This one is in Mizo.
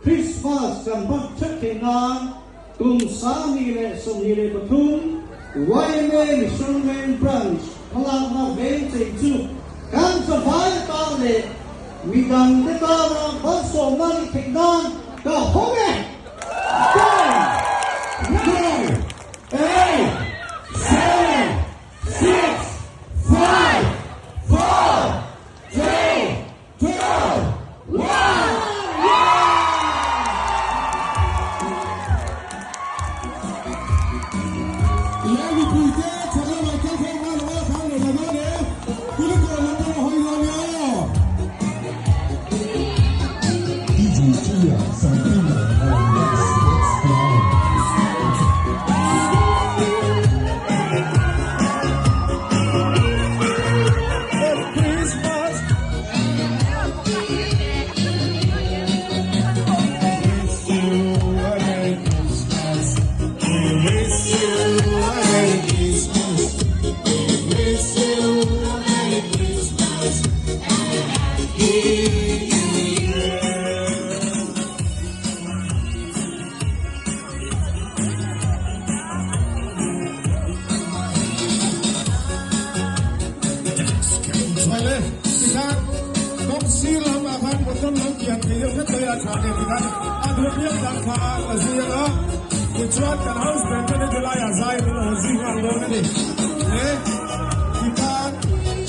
Krismas kan hman theuh theih nan kum 2023 yma Mission Veng Branch hmalakna veng chei chu kan chavai atan leh midangte tana malsawmna nih theih nan ka hawng e! Ten! Nine! Eight! Seven! Six! Five! Four! Three! Mipuite chhak lamah kal khawm nghal ang a, khang lo ta dawn e, Kulikawn lam pawh a hawi dawn nia aw. Christmas. Chhale, tikhan kawng sir lamah khan motor lo kian thei deuh hret mai a tha nen tikhan a duh piang dan kha a zui ang a, tichuan kan house band te chu laiah zai min awn zui nghal dawn a ni. Le, tikhan.